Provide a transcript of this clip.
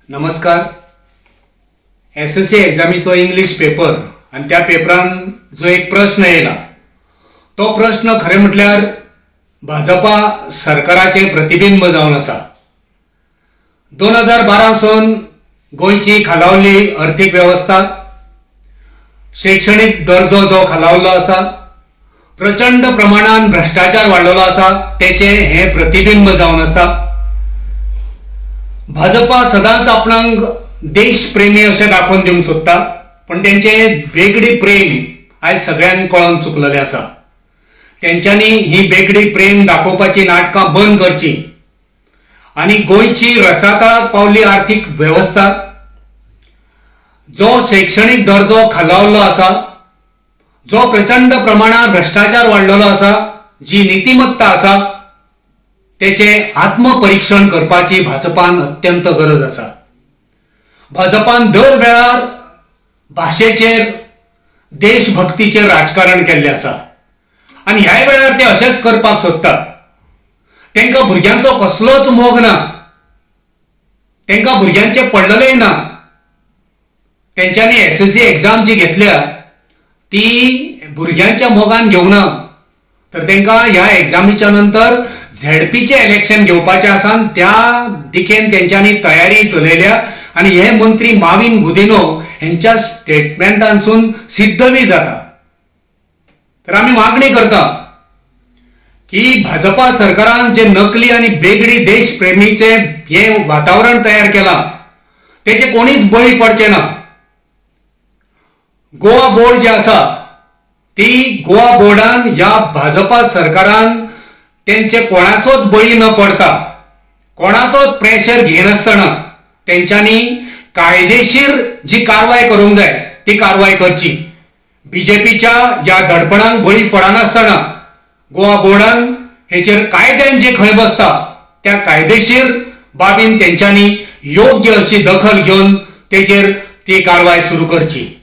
नमस्कार. SSC एग्जामीचो English paper आनी त्या पेपरान जो एक प्रश्न येयला तो प्रश्न खरें म्हटल्यार भाजपा सरकाराचें प्रतिबिंब जावन आसा. 2012 सावन गोंयची खालावली अर्थीक वेवस्था, शैक्षणीक दर्जो जो खालावल्लो आसा, प्रचंड प्रमाणान भ्रश्टाचार वाडलेलो आसा, तेचें हें प्रतिबिंब जावन आसा. भाजपा सदांच आपणाक देशप्रेमी अशें दाखोवन दिवंक सोदता, पूण तेंचें बेगडी प्रेम आयज सगळ्यांक कळोन चुकलेलें आसा. तेंच्यांनी ही बेगडी प्रेम दाखोवपाची नाटकां बंद करची आनी गोंयची रसातळाक पावल्ली आर्थीक वेवस्था, जो शैक्षणीक दर्जो खालावल्लो आसा, जो प्रचंड प्रमाणात भ्रश्टाचार वाडलेलो आसा, जी नितिमत्ता आसा, तेचें आत्मपरिक्षण करपाची भाजपान अत्यंत गरज आसा. भाजपान दर वेळार भाशेचेर, देशभक्तीचेर राजकारण केल्लें आसा आनी ह्याय वेळार ते अशेंच करपाक सोदतात. तांकां भुरग्यांचो कसलोच मोग ना, तांकां भुरग्यांचें पडलेलेंय ना. तेंच्यांनी एसएससी एग्जाम जी घेतल्या ती भुरग्यांच्या मोगान घेवना, तर तांकां ह्या एग्जामीच्या नंतर झेडपीचें इलेक्शन घेवपाचें आसा आनी त्या दिकेन तेंच्यांनी तयारी चलयल्या आनी हे मंत्री माविन गुदिनो हेंच्या स्टेटमेंटांसून सिद्ध बी जाता. तर आमी मागणी करता की भाजपा सरकारान जे नकली आनी बेगडी देशप्रेमीचें हें वातावरण तयार केलां तेचे कोणीच बळी पडचे ना. गोवा बोर्ड जे आसा ती गोवा बोर्डान ह्या भाजपा सरकारान तेंचे कोणाचोच बळी न पडता, कोणाचोच प्रेशर घेनासतना तेंच्यांनी कायदेशीर जी कारवाय करूंक जाय ती कारवाय करची. बीजेपीच्या ह्या दडपणाक बळी पडनासतना गोवा बोर्डान हेचेर कायद्यान जे खंय बसता त्या कायदेशीर बाबीन तेंच्यांनी योग्य अशी दखल घेवन तेचेर ती कारवाय सुरू करची.